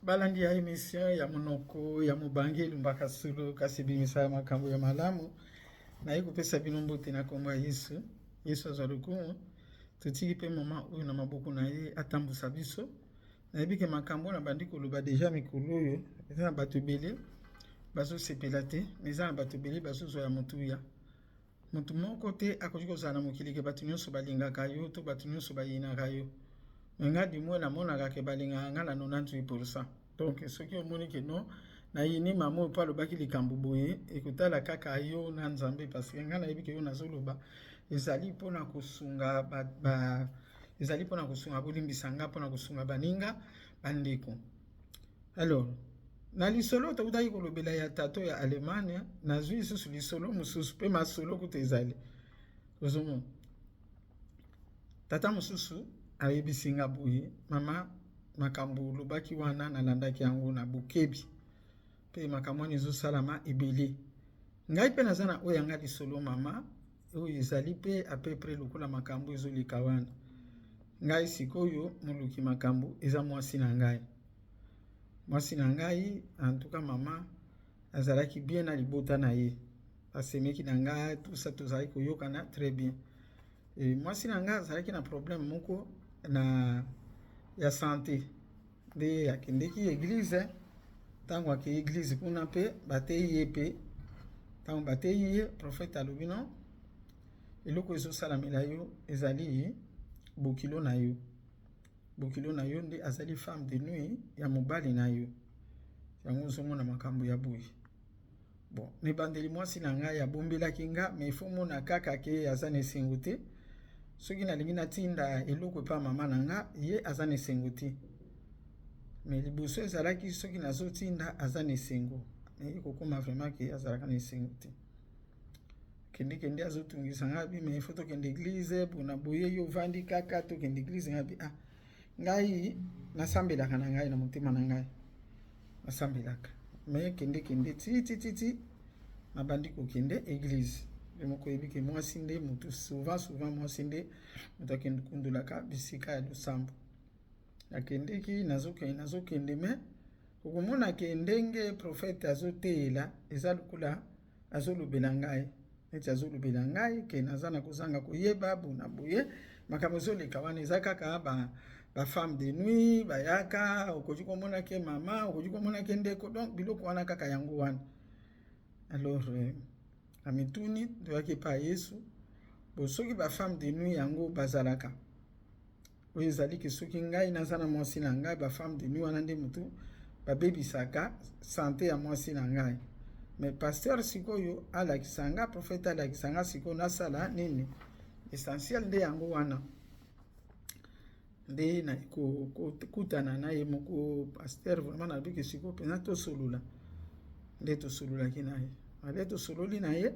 Balandi ya emission ya monoko ya mobange elumbaka solo kasi ebimisaka makambo ya malamu. Naye kopesa bino mbote na kombo ya Yesu. Yesu azwa lokumu. Totiki mpe mama oyo na maboko na ye atambusa biso. Nayebi ke makambo na bandi koloba deja mikolo oyo eza na bato ebele bazosepela te, mais eza na bato ebele bazozwa ya motuya. Moto moko te akoki kozala na mokili ke bato nyonso balingaka yo to bato nyonso bayinaka yo. Mais nga du moins namonaka ke balingaka nga na 98%. Donc soki omoni ke non nayini mama oyo mpo alobaki likambo boye, ekotala kaka yo na Nzambe, parce que nga nayebi ke yo nazoloba ezali mpona kosunga ba, ba ezali mpona kosunga, bolimbisa nga, mpona kosunga baninga bandeko. Alors na lisolo tokutaki kolobela ya tato ya Allemagne, nazwi lisusu lisolo mosusu mpe masolo kutu ezali ozomona tata mosusu ayebisi nga boye: "Mama, makambo olobaki wana nalandaki yango na bokebi, mpe makambo wana ezosalama ebele. Ngai mpe naza na oyo yanga lisolo, mama, oyo ezali mpe à peu près lokola makambo ezoleka wana. Ngai sikoyo moluki makambo eza mwasi na ngai. Mwasi na ngai, en tout cas mama, azalaki bien na libota na ye, asemeki na ngai, tout ça, tozalaki koyokana très bien. E, mwasi na ngai azalaki na problème moko na ya santé, nde akendeki église. Ntango akei église kuna mpe bateyi ye, mpe ntango bateyi ye, prophète alobi: 'Non, eloko ezosalamela yo ezali bokilo na yo. Bokilo na yo nde azali femme de nuit ya mobali na yo, yango ozomona makambo ya boye.' Bon, na ebandeli mwasi na ngai abombelaki nga, mais ifo mona kaka ke aza na esengo te. Soki nalingi natinda eloko epa mama na nga, ye aza na esengo te. Mais liboso ezalaki soki nazotinda, aza na esengo. Mais ekokóma vraiment ke azalaka na esengo te. Kende kende, azotungisa ngai bi, mais ifo tokende église mpona boye, yo ovandi kaka, tokende église.' Ngai bi, ah, ngai nasambelaka na ngai, na motema na ngai nasambelaka. Mais kende kende, ti ti ti ti nabandi kokende église. Ye moko oyebi ke mwasi nde motu, souvent souvent mwasi nde moto akende kundulaka bisika ya losambo. Nakendeki, nazokende, nazokende, mais okomona ke ndenge prophète azoteyela eza lokola azolobela ngai, neti azolobela ngai ke naza na kozanga koyeba bona boye. Makambo ezoleka wana eza kaka ba femme de nuit bayaka, okoki komona ke mama, okoki komona ke ndeko, donc biloko wana kaka yango wana. Alors amituni, toyaki epa Yesu bo, soki ba femme de nuit yango bazalaka, oyo ezali ke soki ngai naza na mwasi na ngai, ba femme de nuit wana nde motu babebisaka santé ya mwasi na ngai. Mais pasteur sikoyo alakisa nga, prophète alakisa nga sikoyo nasala nini? Essentiel nde yango wana nde kokutana na ye moko pasteur. Vraiment nalobiki sikoyo mpenza tosolola. Nde tosololaki na ye, ale tosololi na ye,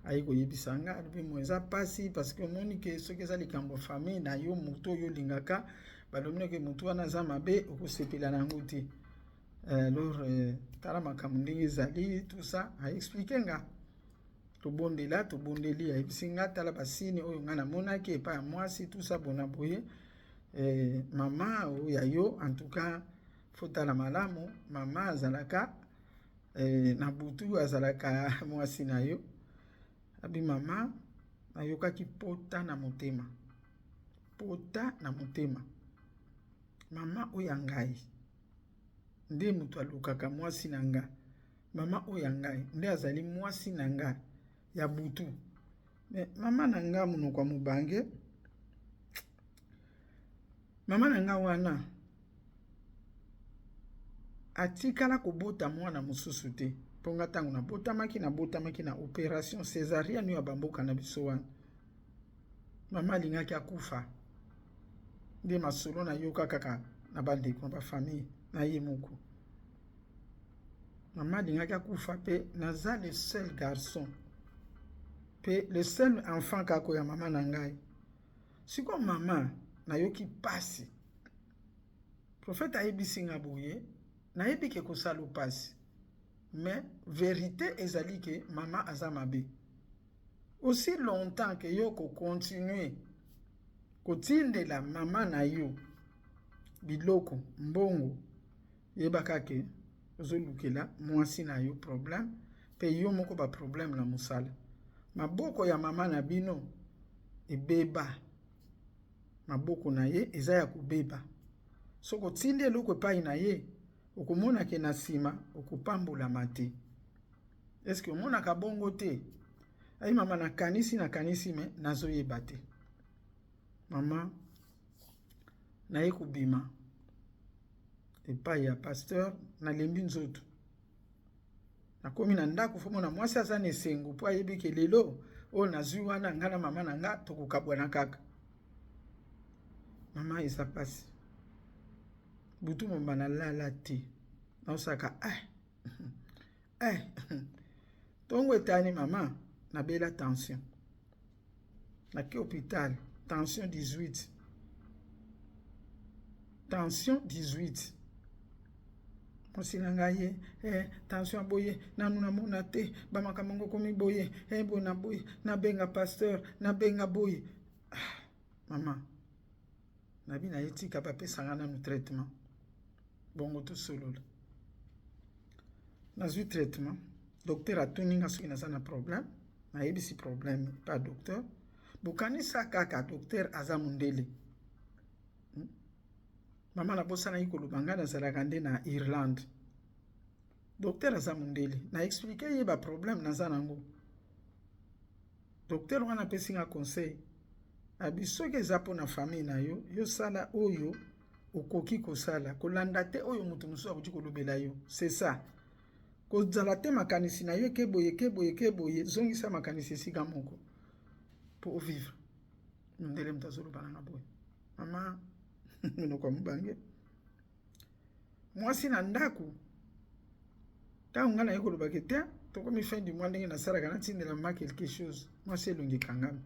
aye koyebisa nga, alobi: 'Mo eza mpasi, parce que omoni ke soki eza likambo famille na yo, motu oyo olingaka, balobi ke motu wana aza mabe, okosepela na yango te. Alors tala makambo ndenge ezali.' Tout ça aexpliquer nga, tobondela, tobondeli. Ayebisi nga: 'Tala ba signe oyo nga namonaki epai ya mwasi, tout ça bona boye. Mama oyo ya yo, en tout cas faut tala malamu. Mama azalaka na butu, azalaka mwasi na yo.' Abi mama, nayokaki pota na motema, pota na motema. Mama oyo ya ngai nde moto alukaka mwasi na nga. Mama oyo ya ngai nde azali mwasi na nga ya butu. Mais mama na nga, monoko ya mobange, mama na nga wana atikala kobota mwana mosusu te, mpo nga ntango nabotamaki, nabotamaki na opération césarienne oyo ya bamboka na biso wana. Mama alingaki akufa. Nde masolo nayoka kaka na bandeko na ba famille na ye moko. Mama alingaki akufa, mpe naza le seul garçon mpe le seul enfant kaka ya mama na ngai. Sikoyo mama, nayoki pasi. Prophète ayebisi nga boye: 'Nayebi ke kosala mpasi, mais vérité ezali ke mama aza mabe. Aussi longtemps ke yo kocontinuer kotindela mama na yo biloko, mbongo. Yebaka ke ozolukela mwasi na yo problème mpe yo moko ba problème na mosala. Maboko ya mama na bino ebeba, maboko na ye eza ya kobeba. Soki otindi eloko epai na ye, okomona ke na nsima okopambolama te. Est-ce que omonaka bongo te? Ayi mama, nakanisi nakanisi me nazoyeba te. Mama, naye kobima epai ya pasteur, nalembi nzoto, nakomi na ndako. Fo mona mwasi aza na esengo mpo ayebi ke lelo oyo nazwi wana, nga na mama na nga tokokabwana kaka. Mama, eza mpasi, butu mobimba nalala te, naosaka eh, eh. Ntongo etani, mama, nabela tension, nake hôpital, tension 18, tension 18. Mwasi na ngai ye eh, tension boye nanu namona te, bamakambo yango komi boye eh, boye na boye, nabenga pasteur, nabenga boye. Ah, mama, nabi na ye tika bapesanga nanu traitement, bongo tosolola. Nazwi traitement, docteur atuni nga soki naza na problème, nayebisi problème pa docteur. Bokanisa kaka docteur aza mondele, Mama, nabosanaki koloba, ngai nazalaka nde na Irlande. Docteur aza mondele, na expliquer ye baproblème naza nango. Docteur wana apesi nga conseil, abi soki eza mpona famille na yo, yosala oyo okoki kosala, kolanda te oyo moto mosusu akoki kolobela yo. C'est ça, kozala te makanisi na yo eke boye, eke boye, eke boye. Zongisa makanisi esika moko mpo ovivre. Mondele moto azoloba nanga boye. Mama, monoko ya mobange, mwasi na ndako, ntango ngai naye kolobaki te, tokomi fin du mois, ndenge nasalaka, natindela mama quelque chose. Mwasi elongi ekangami,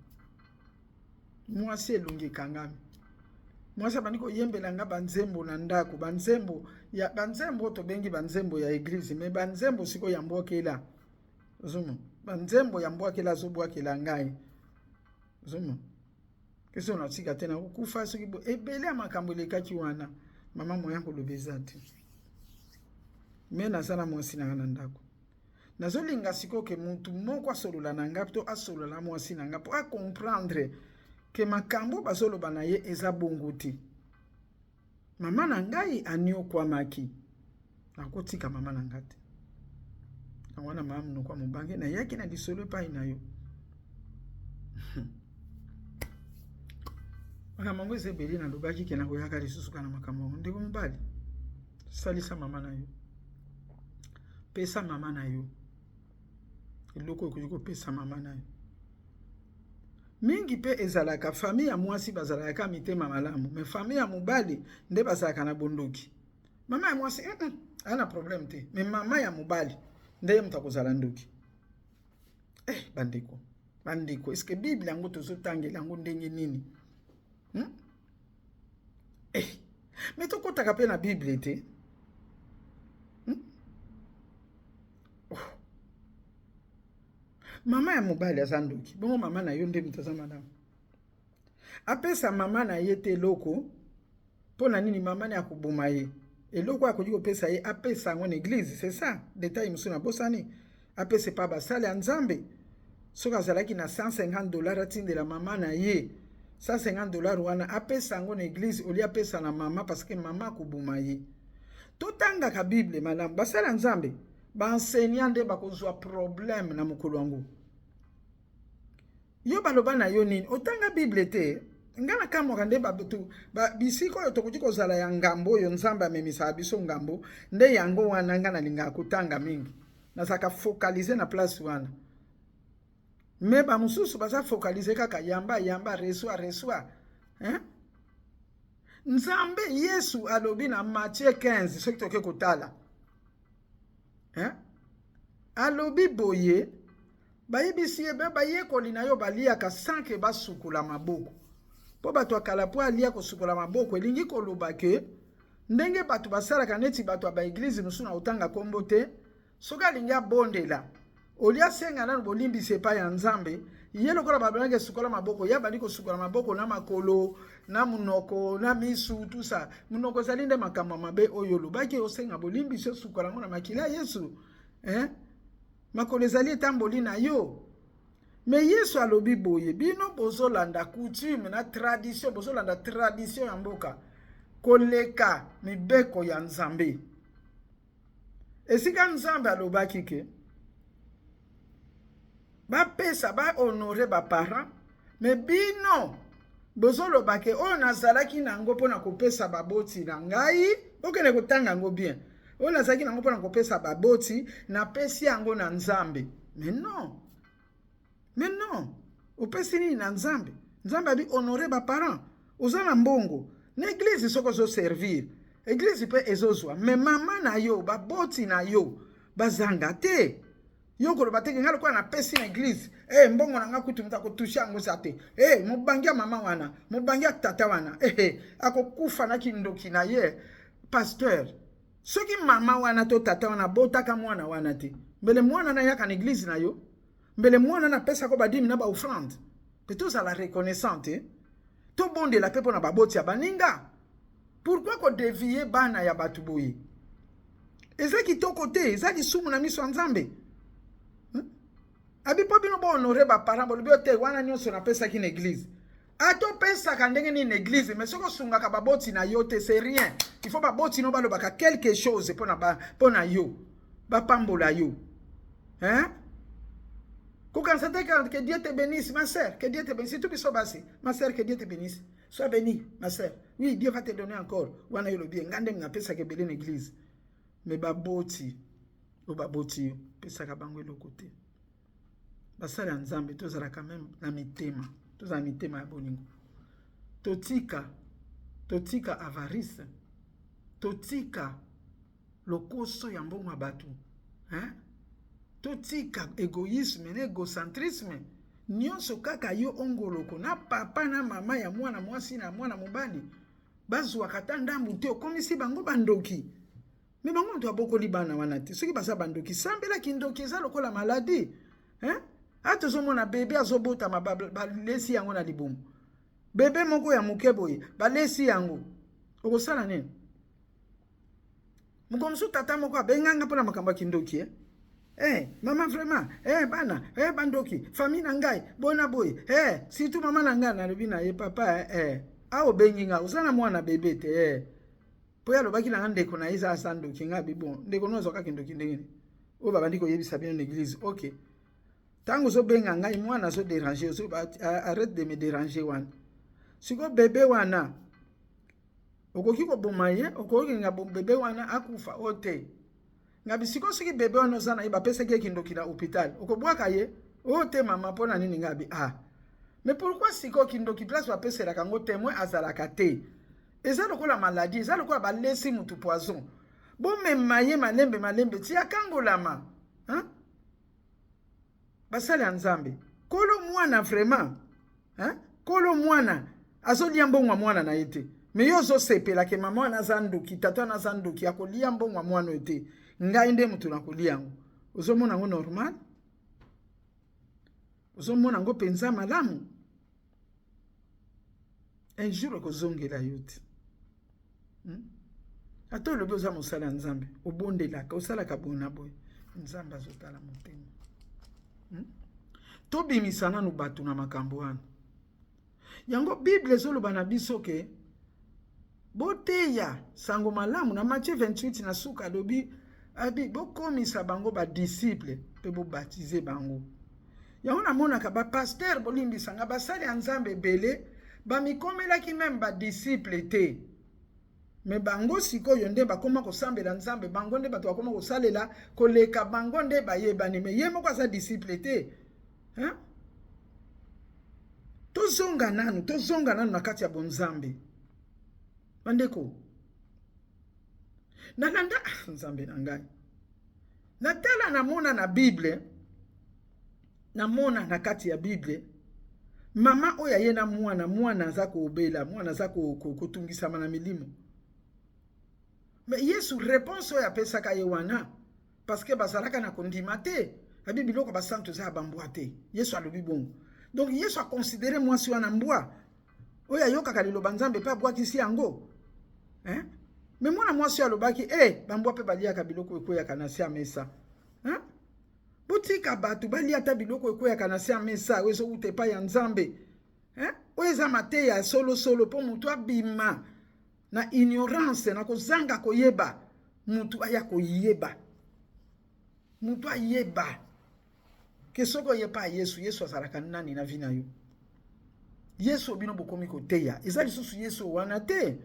mwasi elongi ekangami. Mwasi abandi koyembela nga banzembo na ndako, banzembo ya banzembo oyo tobengi banzembo ya église, mais banzembo sikoyo ya mbwakela. Ozomona banzembo ya mbwakela, azobwakela ngai. Ozomona keso natika te, nakokufa soki ebele ya makambo elekaki wana. Mama, moya koloba eza te, me naza na mwasi na nga na ndako. Nazolinga sikoyo ke mutu moko asolola na nga to asolola na mwasi na nga mpo acomprendre ke makambo bazoloba na ye eza bongo te. Mama na ngai aniokwamaki, nakotika mama na nga te. Yango wana, mama, monoko ya mobange, nayaki na lisolo epai na yo. Makambo yango eza ebele, nalobaki ke nakoyaka lisusu kaka na makambo yango. Ndeko mobali, salisa mama na yo, pesa mama na yo eloko okoki kopesa mama na yo. Mingi mpe ezalaka famille ya mwasi bazalaka mitema malamu, mais famille ya mobali nde bazalaka na bondoki. Mama ya mwasi aza na problème te, mais mama ya mobali nde ye moto akozala ndoki. Eh, bandeko, bandeko, est-ce Bible yango tozotangela yango ndenge nini, Eh, mais tokɔtaka mpe na Bible te, Oh. Mama ya mobali aza ndoki, bongo mama na yo nde moto aza malamu. Apesa mama na ye te eloko mpo na nini? Mama ne akoboma ye. Eloko oyo akoki kopesa ye, apesa yango na église. C'est ça, détail mosusu nabosani. Apesa epa basali ya Nzambe. Soki azalaki na 150 $, atindela mama na ye 150 $ wana, apesa yango na église olie apesa na mama, parce que mama akoboma ye. Totangaka Bible malamu. Basali ya Nzambe, baenseignant nde bakozwa problème na mokolo yango. Yo baloba na yo nini? Otanga Bible te. Nga nakamwaka nde bato bisika oyo tokoki kozala ya ngambo oyo Nzambe amemisaka biso ngambo nde yango wana. Nga nalingaka kotanga mingi, nazalaka focalisé na place wana, mais bamosusu baza focalisé kaka yamba yamba, reçoit reçoit, hein? Nzambe Yesu alobi na Matthieu 15, soki toke kotala, hein? Alobi boye, bayebisi ye be bayekoli na yo baliaka sans ke basukola maboko. Mpo bato ya kala, mpo alia kosukola maboko elingi koloba ke ndenge bato basalaka, neti bato ya baéglise mosusu na kotanga nkombo te, soki alingi abondela. Olie asenga nanu bolimbisi epai ya Nzambe, ye lokola balobaki esukola maboko, ye abandi kosukola maboko na makolo na monoko na misu tout ça. Monoko ezali nde makambo ya mabe oyo olobaki, osenga bolimbisi, osukola yango na makila ya Yesu, hein? Makolo ezali etamboli na yo. Me Yesu alobi boye, bino bozolanda coutume na tradition, bozolanda tradition ya mboka koleka mibeko ya Nzambe. Esika Nzambe alobaki ke bapesa ba honore ba parents, me bino bozoloba ke oyo nazalaki na yango mpona kopesa baboti na ngai, bokende kotanga yango bien, oyo nazalaki na yango mpona kopesa baboti, napesi yango na Nzambe. Mais non, mais non, opesi nini na Nzambe? Nzambe abi honore ba parents. Oza na mbongo na eglise, soki ozoservir eglise mpe ezozwa, me mama na yo, baboti na yo bazanga te. Yo koloba te ngai lokola napesi na eglise, eh, mbongo na ngai kutu moto akotouche yango eza te. Eh, mobangi ya mama wana, mobangi ya tata wana, eh, akokufa na kindoki na ye. Pasteur, soki mama wana to tata wana abotaka mwana wana te, mbele mwana na yaka na eglise na yo, mbele mwana na apesako badimi na baoffrande. Mpe tozala reconnaissant te, tobondela mpe mpona baboti ya baninga. Pourquoi kodevie bana ya bato boye? Eza kitoko te, eza lisumu na miso ya Nzambe. Abi mpo bino bohonore baparent, bolobi yo te wana nyonso napesaki na eglise. Ata opesaka ndenge nini na eglise, mais soki osungaka baboti na yo te, c'est rien. Il faut baboti no balobaka quelque chose mpona yo, bapambola yo, hein? Kokanisa te que Dieu te bénisse, ma sœur, que Dieu te bénisse, tout biso basi, ma sœur, que Dieu te bénisse, sois bénie, ma sœur, oui, Dieu va te donner encore. Wana yo lobi nga nde napesaka ebele na église, mais baboti oyo baboti yo, pesaka bango eloko te. Basali ya Nzambe, tozala quand même na mitema, tozala mitema ya bolingo, totika, totika avarice, totika lokoso ya mbongo ya bato, hein? Totika égoïsme na égocentrisme nyonso. Kaka yo ongoloko na papa na mama ya mwana mwasi na mwana mobali bazwaka ata ndambu te, okomisi bango bandoki. Me bango moto abokoli bana wana te. Soki baza bandoki, sambelaki. Ndoki eza lokola maladie, hein? A tozomona bebe azobotama, balesi yango na libumu, bebe moko ya moke boye, balesi yango, okosala nini? Moko mosusu, tata moko abenganga mpona makambo ya kindoki, eh? Eh, mama, vraiment, eh, bana, eh, bandoki, famille na ngai bona boye, eh, surtout mama na ngai. Nalobi na ye: "Papa, eh, eh, awa obengi nga, oza na mwana bebe te?" Eh, mpo ye alobaki na nga ndeko na ye eza aza ndoki. Nga abi: "Bon, ndeko no azwaka kindoki ndenge nini oyo babandi koyebisa bino na église?" Ok, ntango ozobenga ngai, mwana azoderange, arrête de me déranger. Wana sikoyo bebe wana okoki koboma ye, okoki nga bebe wana akufa oyo te. Ngabi: "Sikoyo soki bebe wana oza na ye, bapesaki ye kindoki na hôpital, okobwaka ye oyo te, mama? Mpo na nini?" Ngabi: "Ah, mais pourquoi sikoyo kindoki, place bapeselaka yango, témoin azalaka te? Eza lokola maladie, eza lokola balesi mutu poison. Bomema ye malembe malembe ti akangolama, hein?" Basali ya Nzambe, kolo mwana vraiment, hein? Kolo mwana azolia mbongo ya mwana na ye te, me yo ozosepela ke mama wana aza ndoki, tata wana aza ndoki, akolia mbongo ya mwana oyo te, ngai nde moto nakolia yango. Ozomona yango normal? Ozomona yango mpenza malamu? Un jour ekozongela yo te, Ata olobi oza mosala ya Nzambe, obondelaka, osalaka boye na boye, Nzambe azotala motema, Tobimisa nanu bato na makambo wana. Yango Bible ezoloba na biso ke boteya sango malamu. Na Matthieu 28 na suka alobi abi bokomisa bango badisciple mpe bobatize bango. Yango namonaka bapasteur, bolimbisanga, basali ya Nzambe ebele bamikomelaki même badisciple te, me bango sikoyo nde bakóma kosambela Nzambe, bango nde bato bakóma kosalela koleka, bango nde bayebani, me ye moko aza disciple te, hein? Tozonga nanu, tozonga nanu na kati ya bonzambe, bandeko. Nalanda, ah, Nzambe na ngai, natala, namona na Bible, namona na kati ya Bible mama oyo aye na mwana. Mwana aza kobela, mwana aza kotungisama na milimo. Me Yesu, réponse oyo apesaka ye wana, parce que bazalaka na kondima te. Abi biloko basantu eza ya bambwa te. Yesu alobi bongo. Donc Yesu aconsidere mwasi wana mbwa oyo ayokaka liloba Nzambe mpe abwakisi yango. Hein? Me mwana mwasi oyo alobaki e eh, bambwa mpe baliaka biloko ekweyaka na se ya mesa. Hein? Botika bato balia ata biloko ekweyaka na se ya mesa oyo ezowuta epai ya Nzambe. Hein? Oyo eza mateya ya solosolo mpo moto abima na ignorance, na kozanga koyeba, moto aya koyeba. Moto ayeba ke soki oye epai ya Yesu, Yesu azalaka nani na vie na yo. Yesu bino bokomi koteya eza lisusu Yesu wana te,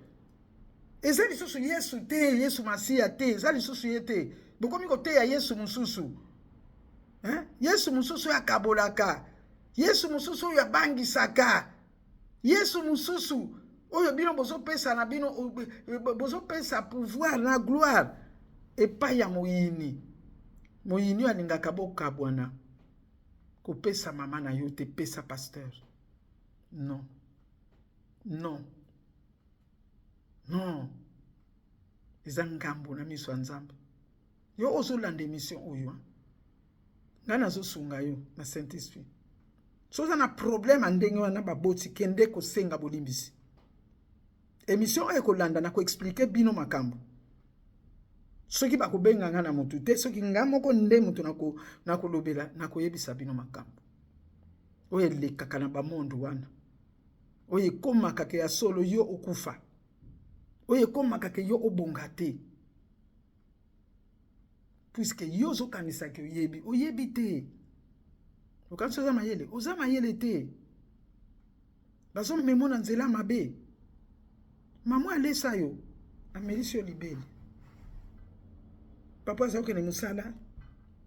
eza lisusu Yesu te, Yesu Masiya te, eza lisusu ye te. Bokomi koteya Yesu mosusu, hein? Yesu mosusu oyo akabolaka, Yesu mosusu oyo abangisaka, Yesu mosusu oyo bino bozopesa na bino, bozopesa pouvoir na gloire epai ya moyini. Moyini oyo alingaka bokabwana. Kopesa mama na yo te, pesa pasteur. Non, non, non, eza ngambo na miso ya Nzambe. Yo ozolanda émission oyo, ngai nazosunga yo na Saint-Esprit. So oza na problème ya ndenge wana baboti, kende kosenga bolimbisi. Émission oyo ekolanda na koexpliquer bino makambo. Soki bakobenga nga na motu te, soki nga moko nde motu nakolobela, nakoyebisa bino makambo oyo elekaka na bamonde wana, oyo ekomaka ke ya solo yo okufa, oyo ekomaka ke yo obonga te, puisque yo ozokanisaki oyebi, oyebi te. Okanisi oza mayele, oza mayele te. Bazomemo na nzela mabe. Mama alesa yo, amelisi yo libele. Papa aza kokende mosala,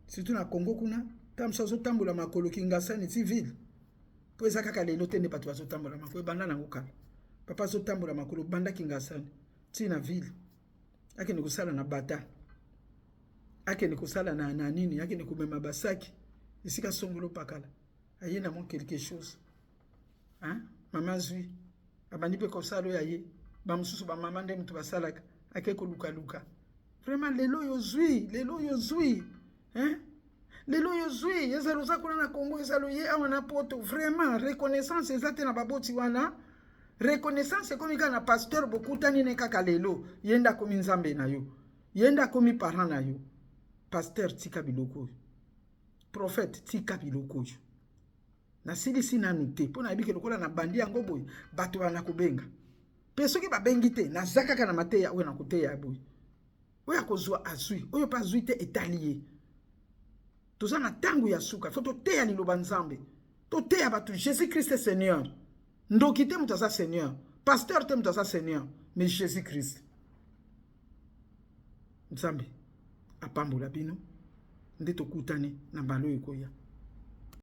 surtout na Congo kuna, ntango mosusu azotambola makolo Kingasani ti ville. Po eza kaka lelo te nde bato bazotambola makolo, ebanda nango kala. Papa azotambola makolo banda Kingasani ti na ville. Akende kosala na bata, akende kosala na nini, akende komema basaki esika songolo pakala, aye na mwa quelque chose. Hein? Mama zwi abandi mpe kosala oyo aye, bamosusu bamama nde moto basalaka, ake kolukaluka. Vraiment lelo oyo zwi, lelo oyo zwi, hein? Lelo oyo zwi, ezala oza kuna na Congo, ezala oye awa na Poto, vraiment reconnaissance eza te na baboti wana. Reconnaissance ekomi kaka na pasteur bokutani ne kaka lelo, ye nde akomi Nzambe na yo, ye nde akomi parent na yo. Pasteur tika biloko oyo, prophète tika biloko oyo. Nasilisi nanu te mpo nayebi ke lokola nabandi yango boye bato bana kobenga, mpe soki babengi te naza kaka na mateya oyo nakoteya boye. Oyo akozwa azwi, oyo mpe azwi te etali ye. Toza na ntango ya suka, fo toteya liloba Nzambe, toteya bato Jésus Christ Seigneur. Ndoki te moto aza Seigneur, pasteur te moto aza Seigneur, mais Jésus Christ. Nzambe apambola bino nde tokutani na mbala oyo ekoya.